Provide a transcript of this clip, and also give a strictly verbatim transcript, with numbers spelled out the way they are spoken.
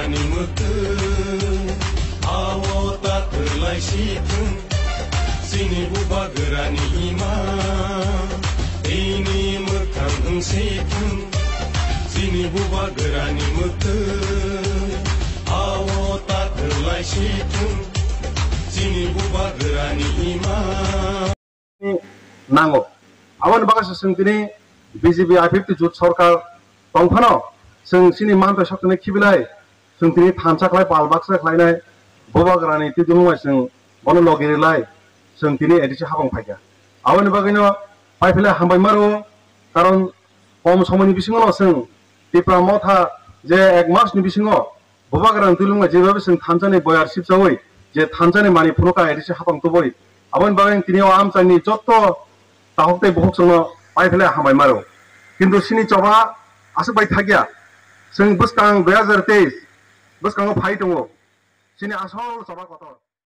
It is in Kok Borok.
Ni mwtwng, awo ta kwlai si thung, chini bubagrani ima, tini mwthang wng si thung, chini bubagrani mwtwng, awo ta kwlai si thung, chini bubagrani ima. Nango. Aboni bagwi se chwng tini B J P I P F T jut sorkar tong phano chwng chini manthai soktwni khibilai chwng tini thansa khlai pal baksa khlainai bubagrani twi dungmai chwng bono logi rilai chwng tini A D C habang phaikha. Aboni bagwino paiphile hambai maro, karon kom somoini bisingo no chwng Tipra Motha je ek masni bisingo bubagrani twi lungmai jebabe chwng thansani boyar sipchaui je thansani mani phunukha A D C habang tubui. Aboni bagwi tini o amchaini jotto tahuk tei bukhuk chwngno paiphile hambai maro. Kintu chini choba aswk bai thakya. Chwng bwskang dui hazar teis bwskango phai tongo. Chini asol choba kotor.